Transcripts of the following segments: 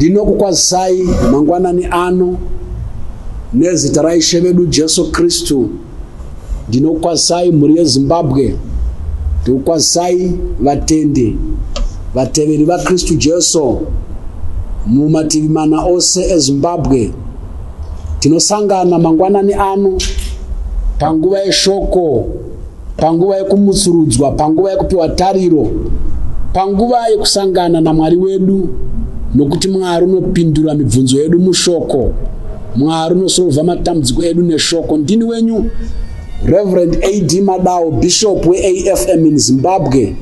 Ndinokukwazisai mangwanani ano nezita raIshe vedu Jesu Kristu. Ndinokukwazisai mhuri yeZimbabwe. Ndinokukwazisai vatendi, vateveri vaKristu Jesu mumativi mana ose eZimbabwe. Tinosangana mangwanani ano panguva yeshoko, panguva yekumutsurudzwa, panguva yekupiwa tariro, panguva yekusangana naMwari wedu, nokuti Mwari unopindura mibvunzo yedu mushoko. Mwari unosolva matambudziko edu neshoko. Ndini wenyu Reverend AD Madao, Bishop weAFM in Zimbabwe.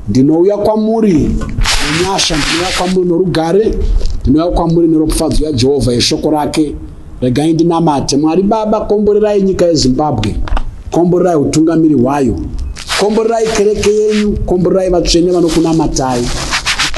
Ndinouya kwamuri nenyasha, ndinouya kwamuri norugare, ndinouya kwamuri neropafadzo yaJehovha yeshoko rake. Regai ndinamate. Mwari Baba, komborerai nyika yeZimbabwe, komborerai utungamiri hwayo, komborerai kereke yenyu, komborerai vatsvene vanokunamatai,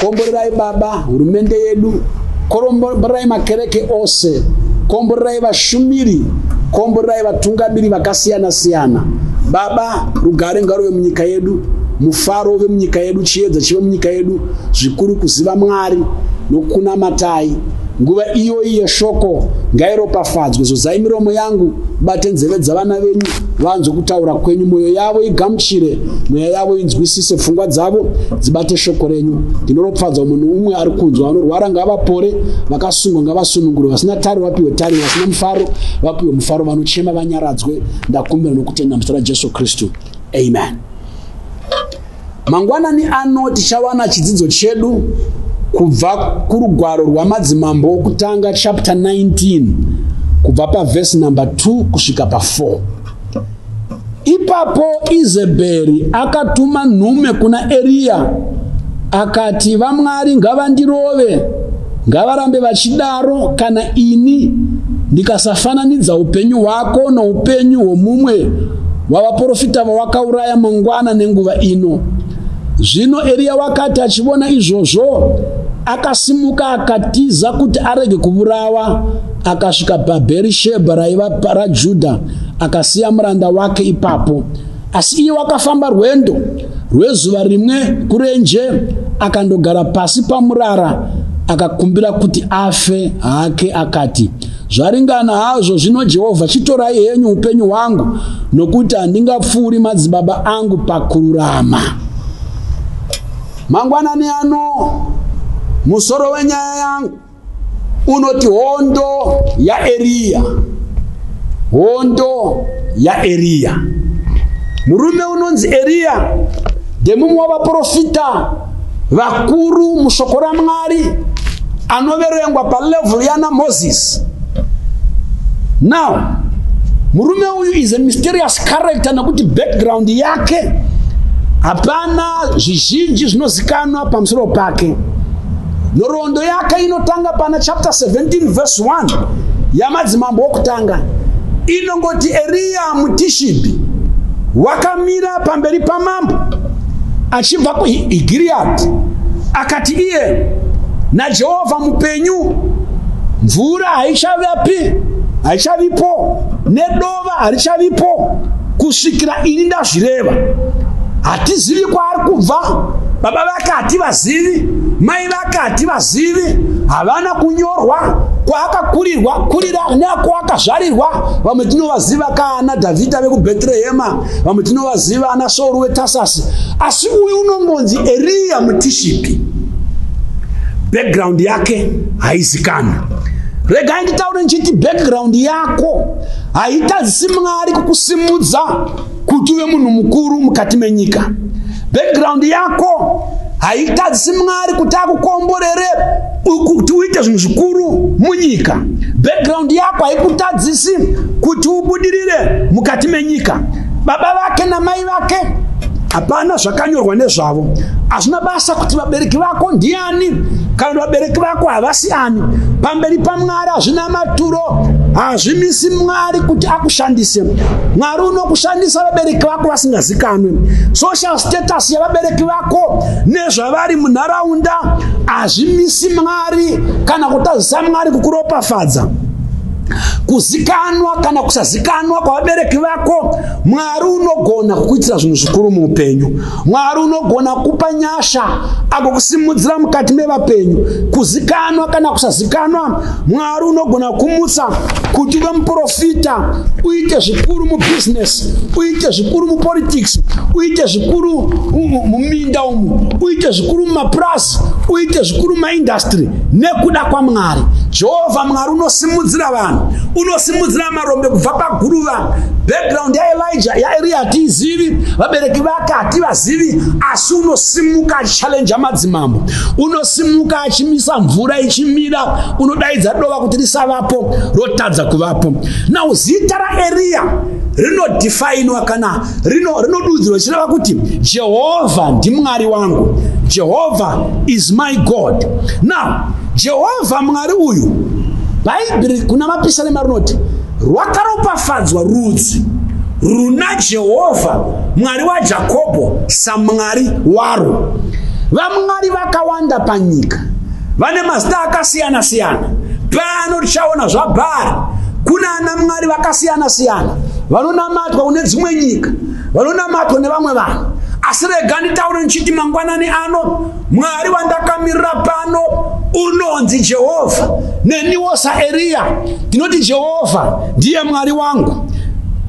komborerai Baba hurumende yedu, komborerai makereke ose, komborerai vashumiri, komborerai vatungamiri vakasiyana-siyana. Baba, rugare ngaruve munyika yedu, mufaro uve munyika yedu, chiedza chive munyika yedu, zvikuru kuziva Mwari nokunamatai. Nguva iyoyi yeshoko ngairopafadzwe. Zozai miromo yangu, bate nzeve dzavana venyu, vanzwe kutaura kwenyu, mwoyo yavo igamuchire, mweya yavo inzwisise, pfungwa dzavo dzibate shoko renyu. Ndinoropfadza munhu umwe ari kunzwa, vanorwara ngavapore, vakasungwa ngavasunungurwe, vasina tariro vapiwe tariro, vasina mufaro vapiwe mufaro, vanochema vanyaradzwe. Ndakumbira nokutenda muzita raJesu Kristu, amen. Mangwanani ano tichawana chidzidzo chedu kubva kurugwaro rwaMadzimambo okutanga chapter 19 kubva pavhesi number 2 kusvika pa4. Ipapo Izebheri akatuma nhume kuna Eriya akati, vaMwari ngavandirove, ngavarambe vachidaro, kana ini ndikasafananidza upenyu hwako noupenyu hwomumwe wavaprofita vawakauraya mangwana nenguva ino. Zvino Eriya wakati achivona izvozvo, akasimuka akatiza kuti arege kuvurawa, akasvika paBherishebha raiva raJudha, akasiya muranda wake ipapo. Asi iye wakafamba rwendo rwezuva rimwe kurenje, akandogara pasi pamurara, akakumbira kuti afe hake, akati, zvaringana hazvo zvino, Jehovha, chitorai henyu upenyu hwangu, nokuti handingapfuuri madzibaba angu pakururama. Mangwanani ano musoro wenyaya yangu unoti hondo yaEriya. Hondo yaEriya. Murume unonzi Eriya ndemumwe wavaprofita vakuru mushoko raMwari, anoverengwa palevel yana Moses. Now, murume uyu is a mysterious character nekuti background yake hapana zvizhinji zvinozikanwa pamusoro pake. Nhoroondo yake inotanga pana chapter 17 verse 1 yaMadzimambo okutanga, inongoti Eriya muTishibhi wakamira pamberi pamambo achibva kuGiriyadhi, akati iye, naJehovha mupenyu, mvura haichavapi, haichavipo, nedova harichavipo kusvikira ini ndazvireva. Hatizivi kwaari kubva, baba vake hativazivi, mai vake hativazivi, havana kunyorwa kwaakakurirwa kurira nekwakazvarirwa. Vamwe tinovaziva kaana Dhavhidha vekuBhetrehema, vamwe tinovaziva ana Sauro weTasasi, asi uyu unongonzi Eriya muTishipi, background yake haizikanwi. Regai nditaure ndichiti background yako haitadzisi Mwari kukusimudza kuti uve munhu mukuru mukati menyika. Background yako haitadzisi Mwari kuti akukomborere kuti uite zvinhu zvikuru munyika. Background yako haikutadzisi kuti ubudirire mukati menyika. Baba vake namai vake hapana zvakanyorwa nezvavo. Hazvina basa kuti vabereki vako ndiani kana vabereki vako havasi ani. Pamberi paMwari hazvina maturo, hazvimisi Mwari kuti akushandise. Mwari unokushandisa vabereki vako vasingazikanwi. Social status yavabereki vako nezvavari munharaunda hazvimisi Mwari kana kutadzisa Mwari kukuropafadza. Kuzikanwa kana kusazikanwa kwavabereki vako, Mwari unogona kukuitira zvinhu zvikuru muupenyu. Mwari unogona kupa nyasha agokusimudzira mukati mevapenyu. Kuzikanwa kana kusazikanwa, Mwari unogona kumutsa kuti uve muprofita, uite zvikuru mubhizinesi, uite zvikuru mupolitics, uite zvikuru muminda umu, uite zvikuru mumapurazi, uite zvikuru mumaindastry, nekuda kwaMwari. Jehovha Mwari unosimudzira vanhu, unosimudzira marombe kubva paguruva. Background yaElijah, yaEriya hatiizivi, vabereki vake hativazivi, asi unosimuka achichallenja madzimambo, unosimuka achimisa mvura ichimira, unodaidza dova kuti risavapo, rotadza kuvapo. Now zita raEriya rinodhifainwa kana rinodudzirwa richireva kuti Jehovha ndiMwari wangu. Jehovha is my God. Now Jehovha Mwari uyu, Bhaibheri kuna Mapisarema rinoti rwakaropafadzwa rudzi runa Jehovha Mwari waJakobho saMwari warwo. Vamwari vakawanda panyika vane mazita akasiyana-siyana. Pano tichaona zvaBhari. Kuna ana Mwari vakasiyana-siyana vanonamatwa kune dzimwe nyika, vanonamatwa nevamwe vanhu. Asi rega nditaure ndichiti mangwanani ano, Mwari wandakamirira pano unonzi Jehovha. Neniwo saEriya ndinoti Jehovha ndiye Mwari wangu.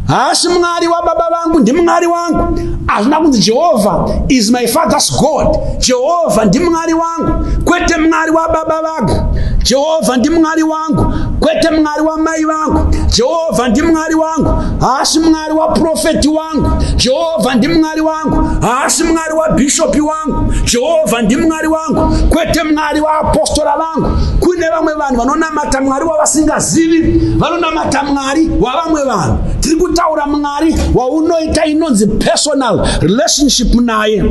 Haasi Mwari wababa vangu, ndiMwari wangu. Hazvina kunzi Jehovha is my father's God. Jehovha ndiMwari wangu, kwete Mwari wababa vangu. Jehovha ndiMwari wangu, kwete Mwari wamai vangu. Jehovha ndiMwari wangu, haasi Mwari waprofeti wangu. Jehovha ndiMwari wangu, haasi Mwari wabhishopi wangu. Jehovha ndiMwari wangu, kwete Mwari waapostora vangu. Kune vamwe vanhu vanonamata Mwari wavasingazivi, vanonamata Mwari wavamwe vanhu. Tiri kutaura Mwari waunoita inonzi personal relationship naye.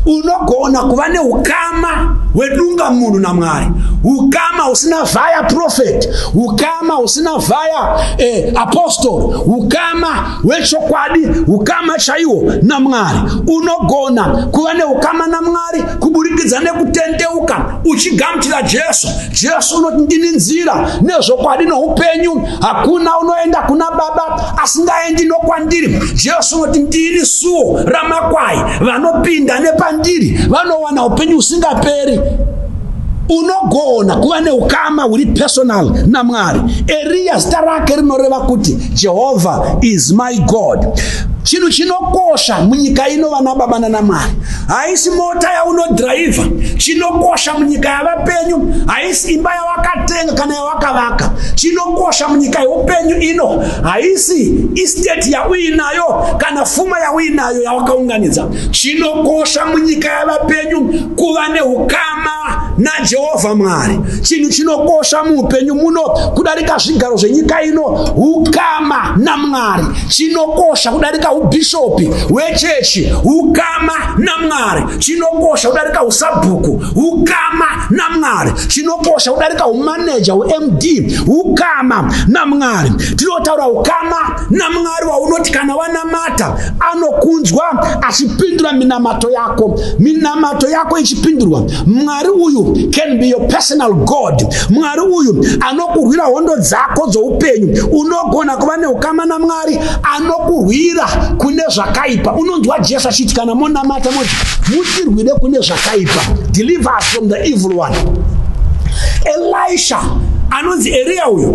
Unogona kuva neukama hwedunga munhu naMwari, ukama husina via prophet, ukama husina via apostle, ukama hwechokwadi, ukama chaiwo naMwari. Unogona kuva neukama naMwari kuburikidza nekutendeuka uchigamuchira Jesu. Jesu unoti ndini nzira nezvokwadi noupenyu, hakuna unoenda kuna Baba asingaendi nokwandiri. Jesu unoti ndini suo ramakwai, vanopinda nepandiri vanowana upenyu husingaperi. Unogona kuva neukama huri personal naMwari. Eriya zita rake rinoreva kuti Jehovha is my God. Chinhu chinokosha munyika ino, vana baba nanamwari, haisi mota yaunodhiraivha. Chinokosha munyika yavapenyu haisi imba yawakatenga kana yawakavaka. Chinokosha munyika yeupenyu ino haisi estate yauinayo kana fuma yauinayo yawakaunganidza. Chinokosha munyika yavapenyu kuva neukama naJehovha Mwari. Chinhu chinokosha muupenyu muno kudarika zvigaro zvenyika ino ukama naMwari. Chinokosha kudarika ubhishopi hwechechi ukama naMwari. Chinokosha kudarika usabhuku ukama naMwari. Chinokosha kudarika umaneja, umd, ukama naMwari. Tinotaura ukama naMwari waunoti kana wanamata anokunzwa achipindura minamato yako, minamato yako ichipindurwa. Mwari uyu can be your personal God. Mwari uyu anokurwira hondo dzako dzoupenyu. Unogona kuva neukama naMwari anokurwira kune zvakaipa. Unonzwa Jesu achiti kana monamata moti mutirwire kune zvakaipa, deliver us from the evil one. Elisha anonzi Eriya uyu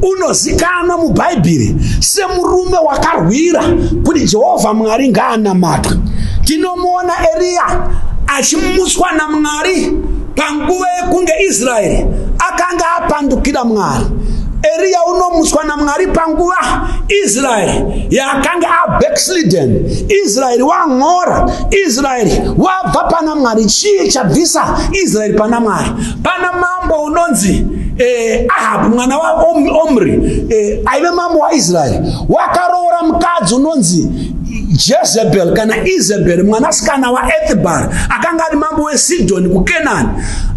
unozikanwa muBhaibheri semurume wakarwira kuti Jehovha Mwari ngaanamatwe. Tinomuona Eriya achimutswa naMwari panguva yekunge Israeri akanga apandukira Mwari. Eriya unomutswa naMwari panguva Israeri yakanga abackslidden, Israeri wang'ora, Israeri wabva pana Mwari. Chii chabvisa Israeri pana Mwari? Pana mambo unonzi Ahabu mwana waOmri, aive mambo waIsraeri, wakaroora mukadzi unonzi Jezebel kana Isabel, mwanasikana waEthbar, akanga ari mambo weSidhoni kuKenani.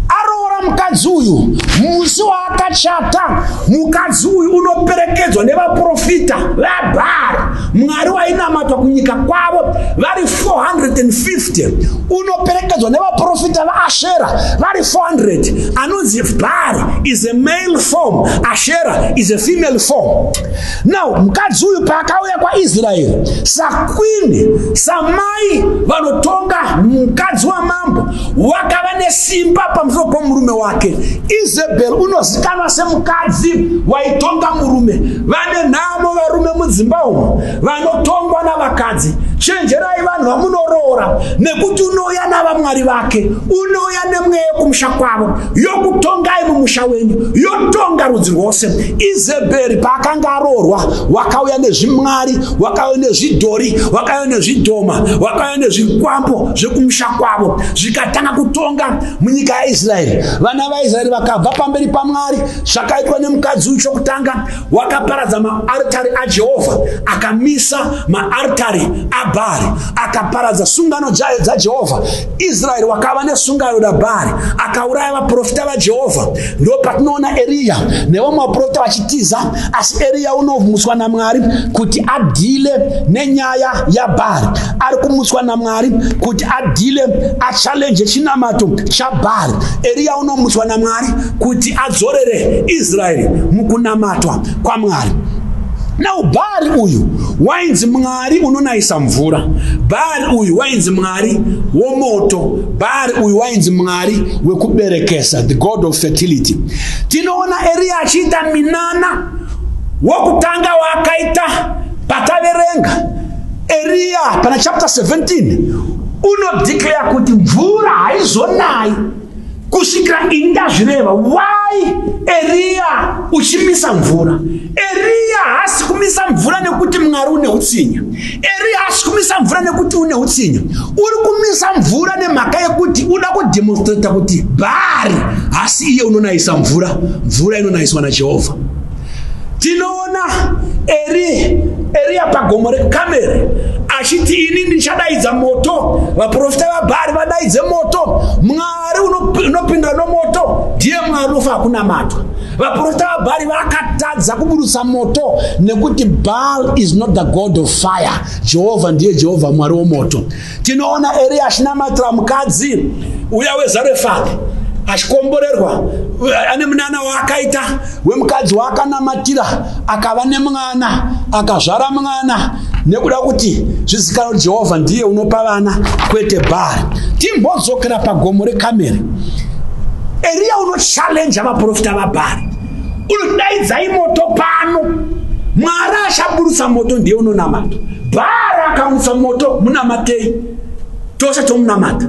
Aroora Tinoona mukadzi uyu musi waakachata, mukadzi uyu unoperekedzwa nevaprofita vaBhaari, mwari wainamatwa kunyika kwavo, vari 450. Unoperekedzwa nevaprofita vaAshera vari 400. Anonzi Bhaari is a male form, Ashera is a female form. Now mukadzi uyu paakauya kwaIsraeri saqueen, samai vanotonga, mukadzi wamambo, wakava nesimba pamusoro pomurume wake. Isabel unozikanwa semukadzi waitonga murume. Vane nhamo varume mudzimba umo vanotongwa navakadzi. Chenjerai vanhu vamunoroora, nekuti unouya navamwari vake, unouya nemweya yekumusha kwavo yokutongai mumusha wenyu, yotonga rudzi rwose. Izebheri paakanga aroorwa, wakauya nezvimwari, wakauya nezvidhori, wakauya nezvidhoma, wakauya nezvikwambo zvekumusha kwavo, zvikatanga kutonga munyika yaIsraeri. Vana vaIsraeri vakabva pamberi paMwari. Zvakaitwa nemukadzi uyu, chokutanga wakaparadza maaritari aJehovha, akamisa maaritari aBhaari, akaparadza sungano dzaJehovha. Israeri wakava nesungano naBhaari, akauraya vaprofita vaJehovha. Ndo patinoona Eriya nevamwe vaprofita vachitiza, asi Eriya unomutswa naMwari kuti adeale nenyaya yaBhaari. Ari kumutswa naMwari kuti adeale, achallenge chinamato chaBhaari. Eriya unomutswa naMwari kuti adzorere Israeri mukunamatwa kwaMwari. Now Bhaari uyu wainzi mwari unonayisa mvura. Bhaari uyu wainzi mwari womoto. Bhaari uyu wainzi mwari wekuberekesa, the god of fertility. Tinoona Eriya achiita minana wokutanga waakaita. Pataverenga Eriya pana chapter 17, unodeclare kuti mvura haizonayi kusvikira ini ndazvireva. Why Eriya uchimisa mvura? Eriya haasi kumisa mvura nekuti Mwari une utsinye. Eriya haasi kumisa mvura nekuti une utsinye. Uri kumisa mvura nemhaka yekuti uda kudemonstrata kuti Bhaari hasi iye unonayisa mvura, mvura inonayiswa naJehovha. Tinoona Eriya pagomo reKameri achiti, "Ini ndichadaidza moto." Vaprofita vaBhaari vadaidze moto. Mwari unopindura nomoto ndiye Mwari unofanira kunamatwa. Vaprofita vaBhaari vakatadza kuburutsa moto nekuti Baal is not the god of fire. Jehovha ndiye Jehovha, Mwari womoto. Tinoona Eriya achinamatira mukadzi uya weZarefati, achikomborerwa, ane munana waakaita wemukadzi waakanamatira, akava nemwana, akazvara mwana, nekuda kuti zvizikanwa kuti Jehovha ndiye unopa vana, kwete Bhaari. Timbodzokera pagomo reKameri. Eriya unochallenge vaprofita vaBhaari, unodaidzai moto pano. Mwari achaburutsa moto ndiye unonamata. Bhaari akamutsa moto, munamatei, tose tomunamata.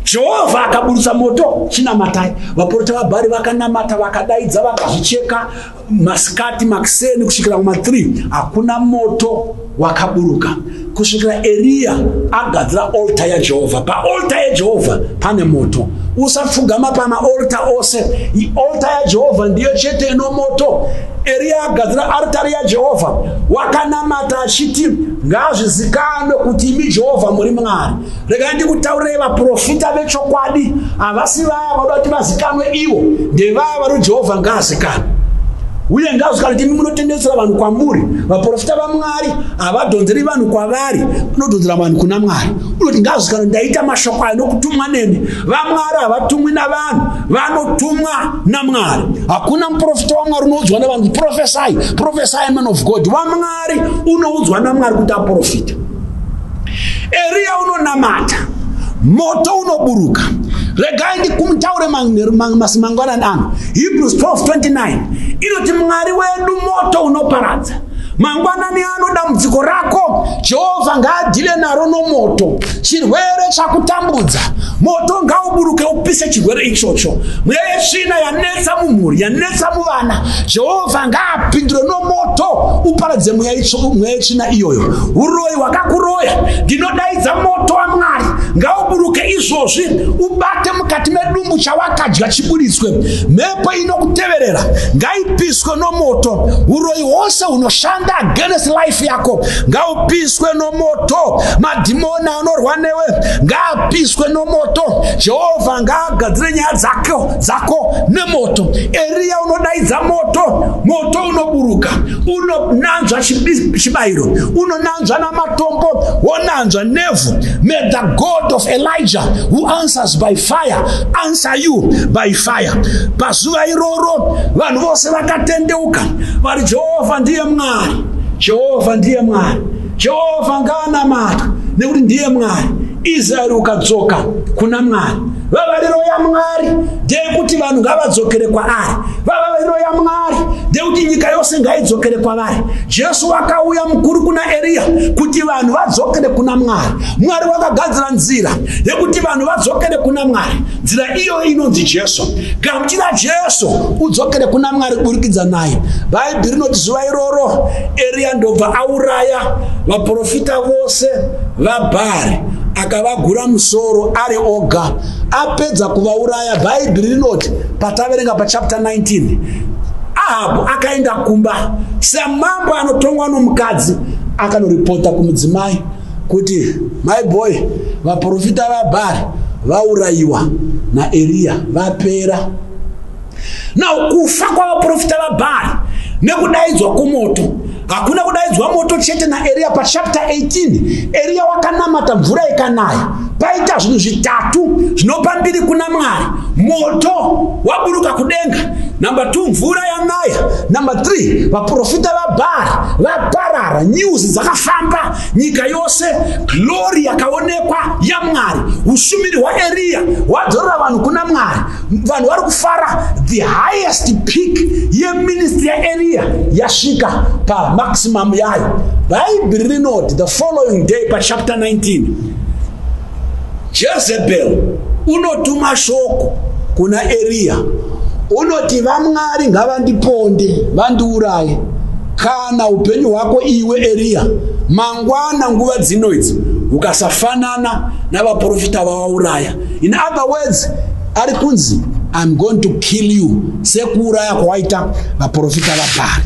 Jehovha akaburutsa moto, chinamatai. Vaprofita vaBhaari vakanamata, vakadaidza, vakazvicheka masikati, makuseni, kusvikira kuma3, hakuna moto wakaburuka kusvikira Eriya agadzira altar yaJehovha. Paaltar yaJehovha pane moto. Usapfugama pamaaltar ose, altar yaJehovha ndiyo chete ino moto. Eriya agadzira aritari yaJehovha, wakanamata achiti, "Ngazvizikanwe kuti imi Jehovha muri Mwari." Regai ndikutaurirei, vaprofita vechokwadi havasi vaya vanoda kuti vazikanwe ivo, ndevaya vari Jehovha ngaazikanwe uye ngazikanwe kuti imi munotendesera vanhu kwamuri. Vaprofita vaMwari havadhonzeri vanhu kwavari, vanodhonzera vanhu kuna Mwari. Unoti, "Ngazikanwe ndaita mashoko ayo nokutumwa nemi." VaMwari havatumwi navanhu, vanotumwa naMwari. Hakuna muprofita waMwari unoudzwa navanhu, "Prophesy, prophesy, man of God." WaMwari unoudzwa naMwari kuti aprofita. Eriya unonamata, moto unoburuka. Regai ndikumutaure mangwanani ano. Hebrews 12:29 inoti Mwari wedu moto unoparadza. Mangwanani ano, dambudziko rako Jehovha ngaadeale naro nomoto. Chirwere chakutambudza, moto ngauburuke upise chirwere ichocho. Mweya yetsvina yanetsa mumhuri, yanetsa muvana, Jehovha ngaapindure nomoto uparadze mweya yetsvina iyoyo. Uroyi hwakakuroya, ndinodaidza moto waMwari, ngauburuke izvozvi ubate mukati medumbu, chawakadya chiburitswe. Mhepo inokuteverera ngaipiswe nomoto. Uroyi hwose hunoshanda. unoshanda against life yako ngaupiswe nomoto. Madhimoni anorwa newe ngaapiswe nomoto. Jehovha ngaagadzire nyaya dzako nemoto. Eriya unodaidza moto, moto unoburuka, unonanzva chibayiro, unonanzva namatombo, wonanzva nevhu. May the God of Elijah who answers by fire answer you by fire. Pazuva iroro vanhu vose vakatendeuka, vari Jehovha ndiye Mwari, Jehovha ndiye Mwari, Jehovha ngaanamatwe nekuti ndiye Mwari. Israeri ukadzoka kuna Mwari. Vavariro yaMwari ndeyekuti vanhu ngavadzokere kwaari. Vavariro yaMwari ndeyekuti nyika yose ngaidzokere kwavari. Jesu wakauya mukuru kuna Eriya kuti vanhu vadzokere kuna Mwari. Mwari wakagadzira nzira yekuti vanhu vadzokere kuna Mwari. Nzira iyo inonzi Jesu. Gamuchira Jesu udzokere kuna Mwari kuburikidza naye. Bhaibheri rinoti zuva iroro Eriya ndobva auraya vaprofita vose vaBhaari, akavagura musoro ari oga. Apedza kuvauraya, Bhaibheri rinoti pataverenga pachapter 19, Ahabhu akaenda kumba samambo anotongwa nomukadzi, akanoripota kumudzimai kuti my boy, vaprofita vaBhaari vaurayiwa naEriya, vapera. Now kufa kwavaprofita vaBhaari nekudaidzwa kumoto, hakuna kudaidzwa moto chete naEriya. Pachapter 18 Eriya wakanamata mvura ikanaya. Paita zvinhu zvitatu zvinopa mbiri kuna Mwari. Moto waburuka kudenga, namba 2 mvura yanaya, namba 3 vaprofita vaBhaari vaparara. News dzakafamba nyika yose, glory yakaonekwa yaMwari. Ushumiri hwaEriya hwadzorera vanhu kuna Mwari, vanhu vari kufara. The highest peak yeministry yaEriya yasvika pamaximum yayo. Bhaibheri rinoti the following day pachapter 19, Jezebel unotuma shoko kuna Eriya, unoti vaMwari ngavandiponde vandiuraye kana upenyu hwako iwe Eriya mangwana nguva dzino idzi ukasafanana navaprofita vavauraya. In other words, ari kunzi I'm going to kill you sekuuraya kwawaita vaprofita vaBhaari.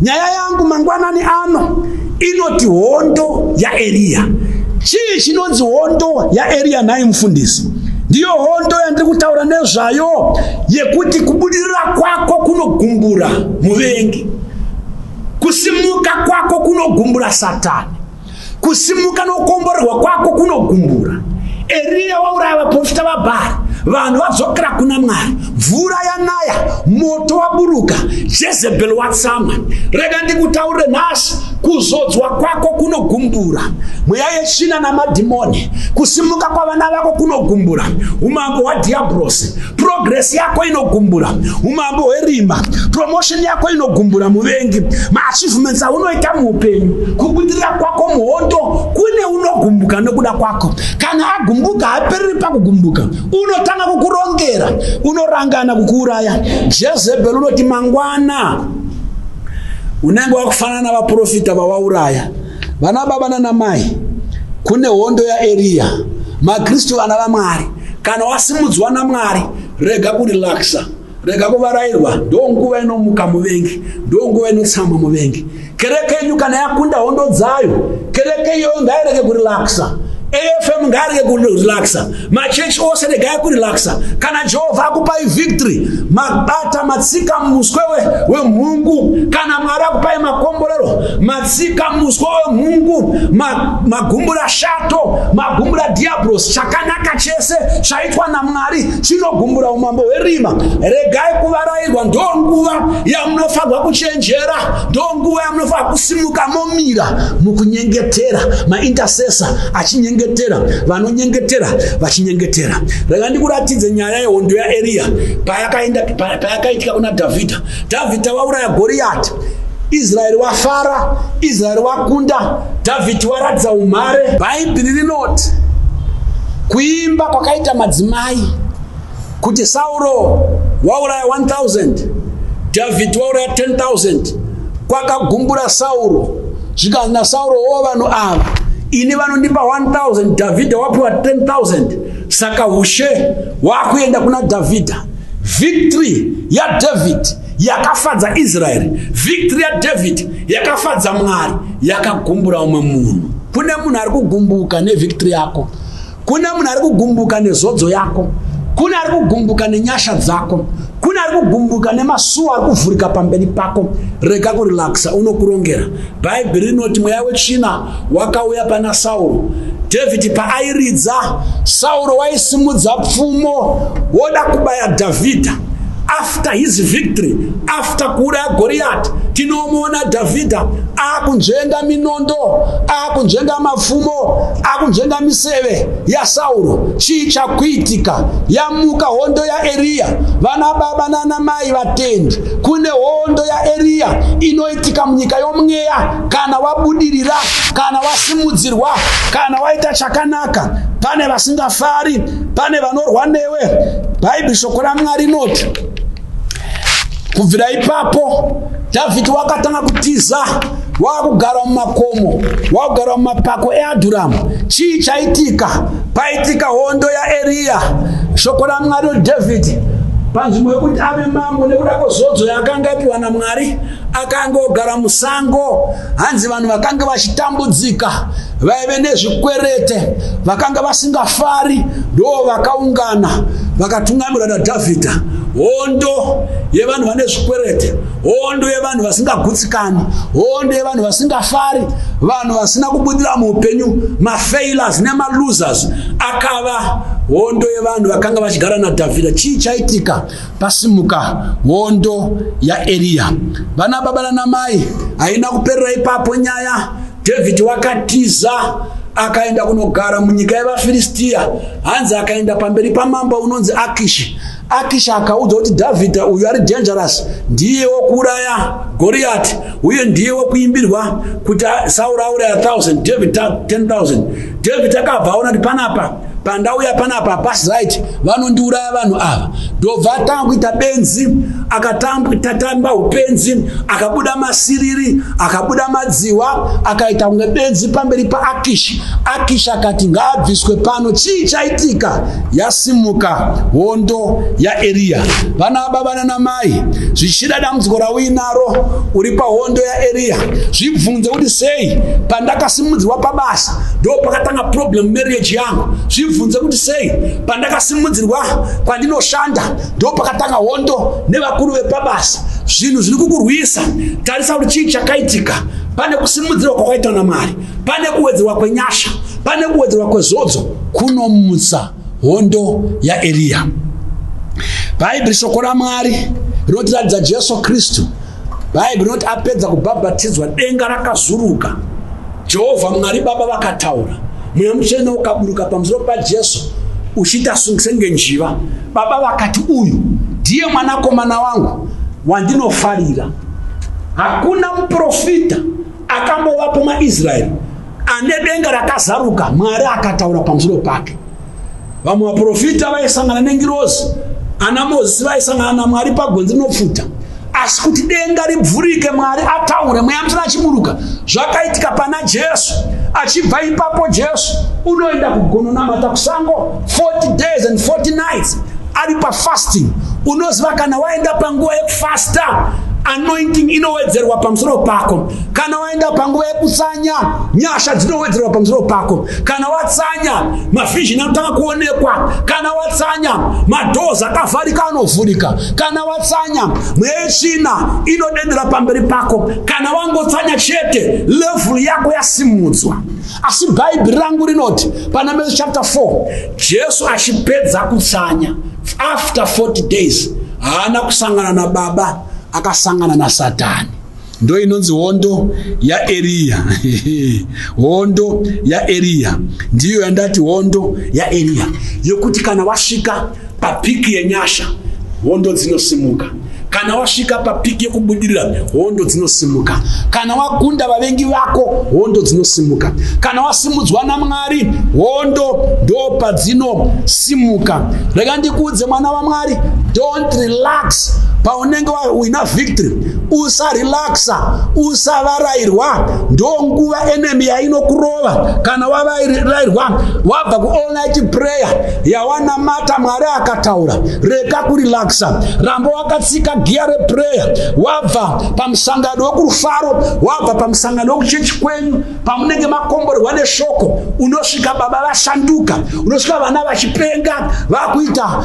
Nyaya yangu mangwanani ano inoti hondo yaEriya. Chii chinonzi hondo yaEriya nhai mufundisi? Ndiyo hondo yandiri kutaura nezvayo, yekuti kubudirira kwako kunogumbura muvengi, kusimuka kwako kunogumbura Satani, kusimuka nokukomborerwa kwako kunogumbura. Eriya wauraya vaprofita vaBhaari, vanhu vadzokera kuna Mwari, mvura yanaya, moto waburuka, Jezebel watsamwa. Rega ndikutaurire nhasi, kuzodzwa kwako kunogumbura mweya yetsvina namadhimoni, kusimuka kwavana vako kunogumbura umambo hwadhiabhurosi, progress yako inogumbura umambo hwerima, promotion yako inogumbura muvengi, maachievements aunoita muupenyu, kubudirira kwako muhondo kune unogumbuka nokuda kwako. Kana agumbuka hapereri pakugumbuka, unotanga kukurongera, unorangana kukuuraya. Jezebel unoti mangwana unenge wakufanana navaprofita vawauraya. Vana baba nanamai, kune hondo yaEriya. MaKristu vana vaMwari, kana wasimudzwa naMwari, rega kurelaxa, rega kuvarairwa. Ndonguva inomuka muvengi, ndonguva inotsamwa muvengi. Kereke yenyu kana yakunda hondo dzayo, kereke iyoyo ngairege kurelaxa. AFM ngaarege kurelaxa, machechi ose regai kurelaxa. Kana Jehovha akupai victory, mabata matsika muswe wemhungu. Kana Mwari akupai makomborero, matsika muswe wemhungu, magumbura shato, magumbura dhiabhurosi. Chakanaka chese chaitwa naMwari chinogumbura umambo hwerima. Regai kuvarairwa. Ndonguva yamunofanirwa kuchenjera, ndonguva yamunofanirwa kusimuka momira mukunyengetera, maintercessor achinyengetera, vanonyengetera vachinyengetera. Rega ndikuratidze nyaya yehondo yaEriya payakaitika kuna Dhavhidha. Dhavhidha wauraya Goriyati, Israeri wafara, Israeri wakunda, Dhavhidhi waratidza umhare. Bhaibheri rinoti kuimba kwakaita madzimai kuti Sauro wauraya 1000, Dhavhidhi wauraya 10,000, kwakagumbura Sauro. Zvikanzi naSauro, o vanhu ava, ini vanondipa 1000, Dhavhidha wapiwa 10,000, saka ushe wakuenda kuna Dhavhidha. Victory yaDavid Yakafadza Israeri, victory yaDavid yakafadza Mwari, yakagumbura umwe munhu. Kune munhu ari kugumbuka nevictory yako, kune munhu ari kugumbuka nezodzo yako, kune ari kugumbuka nenyasha dzako, kune ari kugumbuka nemasuo ari kuvhurika pamberi pako. Rega kurelaxa, unokurongera. Bhaibheri rinoti mweya wetsvina wakauya pana Sauro. Dhavhidhi paairidza, Sauro waisimudza pfumo woda kubaya Dhavhidha. After his victory, after kuuraya Goriyati, tinomuona Dhavhidha akunzvenga minondo, akunzvenga mapfumo, akunzvenga miseve yaSauro. Chii chakuitika? Yamuka hondo yaEriya. Vana baba nana mai vatendi, kune hondo yaEriya inoitika munyika yomweya. Kana wabudirira, kana wasimudzirwa, kana waita chakanaka, pane vasingafari, pane vanorwa newe. Bhaibheri shoko raMwari rinoti kubvira ipapo Dhavhidhi wakatanga kutiza, wakugara mumakomo, wakugara mumapako eAdhuramu. Chii chaitika? Paitika hondo yaEriya. Shoko raMwari Dhavhidhi panzvimbo yekuti ave mambo nekuda kwezodzo yaakanga apiwa naMwari, akanga ogara musango. Hanzi vanhu vakanga vachitambudzika, vaive nezvikwerete, vakanga vasingafari, ndo vakaungana vakatungamirwa naDhavhidha. Hondo yevanhu vane zvikwerete, hondo yevanhu vasingagutsikani, hondo yevanhu vasingafari, vanhu vasina kubudira muupenyu, mafailures nemalosers, akava hondo yevanhu vakanga vachigara naDhavhidha. Chii chaitika? Pasimuka hondo yaEriya. Vana baba nanamai, haina kuperera ipapo nyaya. Dhavhidhi wakatiza akaenda kunogara munyika yevaFiristiya. Hanzi akaenda pamberi pamambo unonzi Akishi. Akishi akaudza kuti Dhavhidha uyu ari dangerous, ndiye wokuuraya Goriyati, uye ndiye wokuimbirwa kuti Sauro auraya 1000, David 10,000. David akabva aona kuti panapa pandauya panapa hapasi right, vanondiuraya vanhu ava. Ndobva atanga kuita benzi, akatatamba upenzi, akabuda masiriri, akabuda madziwa, akaita kunge benzi pamberi paAkishi. Akishi akati ngaabviswe pano. Chii chaitika? Yasimuka hondo yaEriya. Vana baba nanamai, zvichida dambudziko rauinaro uri pahondo yaEriya. Zvibvunze kuti sei pandakasimudzirwa pabasa ndo pakatanga problem marriage yangu. Zvibvunze kuti sei pandakasimudzirwa kwandinoshanda ndo pakatanga hondo nevakuru vepabasa. Zvinhu zviri kukurwisa, tarisa kuti chii chakaitika. Pane kusimudzirwa kwakaitwa naMwari, pane kuwedzerwa kwenyasha, pane kuwedzerwa kwezodzo, kunomutsa hondo yaEriya. Bhaibheri shoko raMwari rinotiratidza Jesu Kristu. Bhaibheri rinoti apedza kubhabhatidzwa, denga rakazuruka, Jehovha Mwari Baba vakataura, Mweya Mutsvene ukaburuka pamusoro paJesu uchiita senge njiva. Baba vakati, uyu ndiye mwanakomana wangu wandinofarira. Hakuna muprofita akambovapo maIsraeri ane denga rakazaruka Mwari akataura pamusoro pake. Vamwe vaprofita vaisangana nengirozi, ana Mozisi vaisangana naMwari pagwenzi rinopfuta, asi kuti denga ribvurike Mwari ataure, Mweya Mutsvene achiburuka, zvakaitika pana Jesu. Achibva ipapo Jesu unoenda kugononamata kusango 40 days and 40 nights ari pafasting. Unoziva kana waenda panguva yekufasta, anointing inowedzerwa pamusoro pako. Kana waenda panguva yekutsanya, nyasha dzinowedzerwa pamusoro pako. Kana watsanya, mavision anotanga kuonekwa. Kana watsanya, madoors akavharika anovhurika. Kana watsanya, mweya yetsvina inodedera pamberi pako. Kana wangotsanya chete, level yako yasimudzwa. Asi Bhaibheri rangu rinoti pana Matthew chapter 4, Jesu achipedza kutsanya after 40 days, haana kusangana nababa, akasangana naSatani. Ndo inonzi hondo yaEriya. Hondo yaEriya ndiyo yandati hondo yaEriya, yokuti kana wasvika papeak yenyasha, hondo dzinosimuka. Kana wasvika papeak yekubudirira, hondo dzinosimuka. Kana wakunda vavengi vako, hondo dzinosimuka. Kana wasimudzwa naMwari, hondo ndo padzinosimuka. Rega ndikuudze, mwana waMwari, don't relax paunenge uina victory. Usarelaxa, usavarairwa. Ndonguva enemy yainokurova. Kana wavarairwa, wabva kuall night prayer yawanamata, Mwari akataura, rega kurelaxa, ramba wakatsika giya reprayer. Wabva pamusangano wekurufaro, wabva pamusangano wekuchechi kwenyu, pamunenge makomborerwa neshoko, unosvika baba vashanduka, unosvika vana vachipenga, vakuita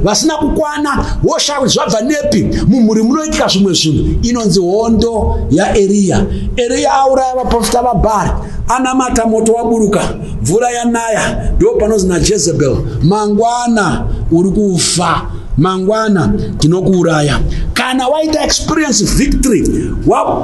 vasina kukwana, woshaya kuti zvabva nepi. Mumhuri munoitika zvimwe zvinhu. Inonzi hondo yaEriya. Eriya auraya vaprofita vaBhari, anamata, moto waburuka, mvura yanaya. Ndo panonzi naJezebel, "Mangwana uri kufa, mangwana tinokuuraya." Kana waita experience victory,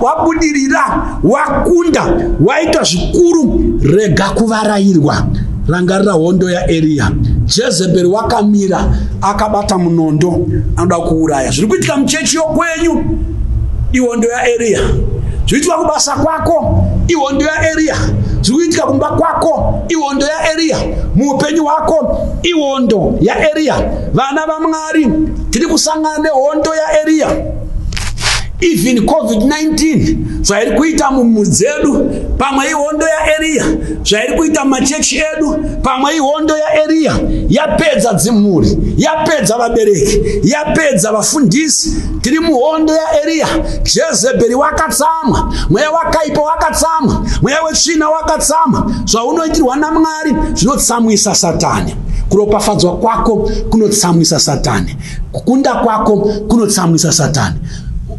wabudirira, wakunda, waita zvikuru, rega kuvarayirwa. Rangarira hondo yaEriya. Jezebheri wakamira akabata munondo, anoda kuuraya. Zviri kuitika muchechi yokwenyu ihondo yaEriya. Zviri kuitika kubasa kwako ihondo yaEriya. Zviri kuitika kumba kwako ihondo yaEriya. Muupenyu hwako ihondo yaEriya. Vana vaMwari, tiri kusangana nehondo yaEriya. Even COVID-19, zvairi kuita mumhuri dzedu, pamwe ihondo yaEriya. Zvairi kuita mumachechi edu, pamwe ihondo yaEriya. Yapedza dzimhuri, yapedza vabereki, yapedza vafundisi. Tiri muhondo yaEriya. Jezebheri wakatsamwa, mweya wakaipa wakatsamwa, mweya wetsvina wakatsamwa. Zvaunoitirwa naMwari zvinotsamwisa Satani. Kuropafadzwa kwako kunotsamwisa Satani. Kukunda kwako kunotsamwisa Satani.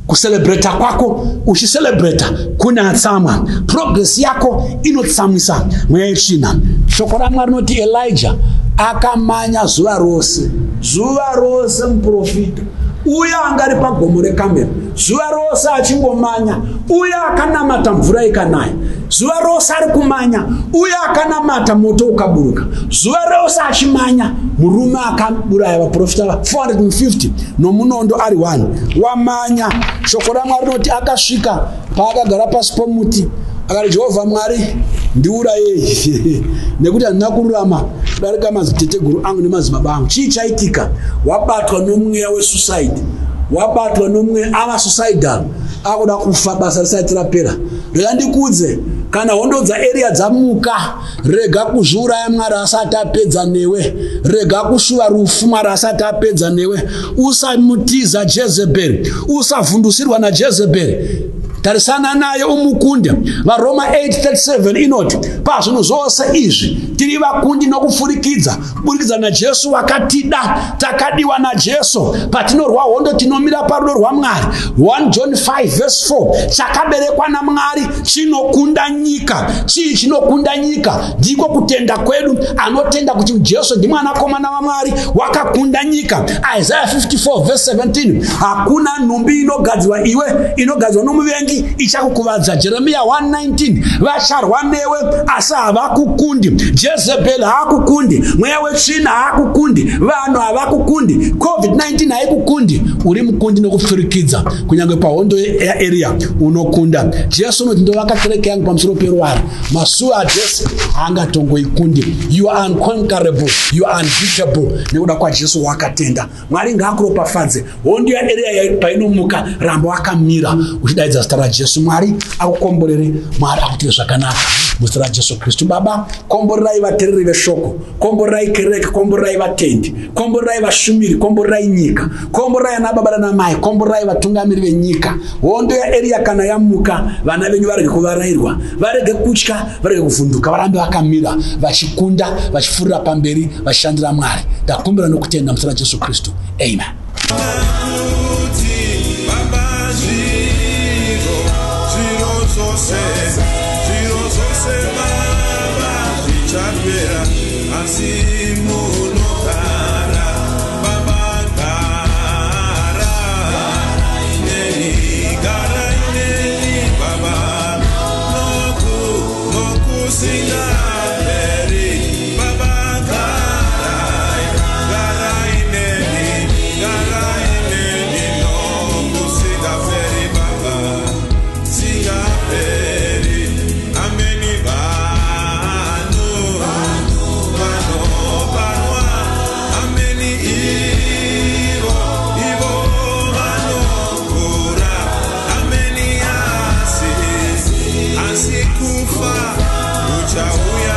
Kucelebrata kwako, uchicelebrata, kune atsamwa. Progress yako inotsamwisa mweya yetsvina. Shoko raMwari rinoti Elijah akamanya zuva rose, zuva rose. Muprofita uye anga ari pagomo reKamera zuva rose achingomanya, uye akanamata, mvura ikanaya. Zuva rose ari kumanya, uye akanamata, moto ukaburuka. Zuva rose achimanya, murume akaburaya vaprofita 450 nomunondo ari 1 wamanya. Shoko raMwari rinoti akasvika paakagara pasi pomuti, akati, "Jehovha Mwari, ndiurayei, nekuti handina kururama kudarika madziteteguru angu nemadzibaba angu." Chii chaitika? Wabatwa nomweya wesuicide, wabatwa nomweya, ava suicidal, akuda kufa basa risati rapera. Rega ndikudze, kana hondo dzaEriya dzamuka, rega kuzviuraya Mwari asati apedza newe. Rega kushuva rufu Mwari asati apedza newe. Usamutiza Jezebheri, usavhundusirwa naJezebheri. Tarisana naye umukunde. VaRoma 8:37 inoti, "Pazvinhu zvose izvi tiri vakundi nokupfurikidza kuburikidza naJesu wakatida." Takadiwa naJesu. Patinorwa hondo, tinomira parudo rwaMwari. 1 John 5 verse 4, "Chakaberekwa naMwari chinokunda nyika." Chii chinokunda nyika? Ndiko kutenda kwedu. Anotenda kuti Jesu ndimwanakomana waMwari wakakunda nyika. Isaiah 54 verse 17, "Hakuna nhumbi inogadzirwa iwe, inogadzirwa nomuvengi, ichakukuvadza." Jeremiya 1:19, "Vacharwa newe asi havakukundi." Jezebheri haakukundi, mweya wetsvina haakukundi, vanhu havakukundi, COVID-19 haikukundi. Uri mukundi nokupfurikidza. Kunyange pahondo yaEriya unokunda. Jesu unoti, "Ndovaka kereke yangu pamusoro perwara, masuo aJesu haangatongoikundi." You are unconquerable, you are unbeatable nekuda kwaJesu wakatenda. Mwari ngaakuropafadze. Hondo yaEriya painomuka, ramba wakamira uchidaidza zita raJesu. Mwari akukomborere, Mwari akutire zvakanaka muzita raJesu Kristu. Baba, komborerai vateereri veshoko, komborerai kereke, komborerai vatendi, komborerai vashumiri, komborerai nyika, komborerai ana baba nanamai, komborerai vatungamiri venyika. Hondo yaEriya kana yamuka, vana venyu varege kuvarairwa, varege kutya, varege kuvhunduka, varambe vakamira vachikunda, vachipfuurira pamberi, vachishandira Mwari. Ndakumbira nokutenda muzita raJesu Kristu, amen. Kuti Baba, zviro zvose, zviro zvose, Baba, zvichapera, asi munogara. Baba, gara neni, garai neni, Baba, nokusingaperi. Baba, garai, garai neni, garai neni nokusingaperi, Baba, singaperi. Ameni. Vanhu vanoti Muchauya.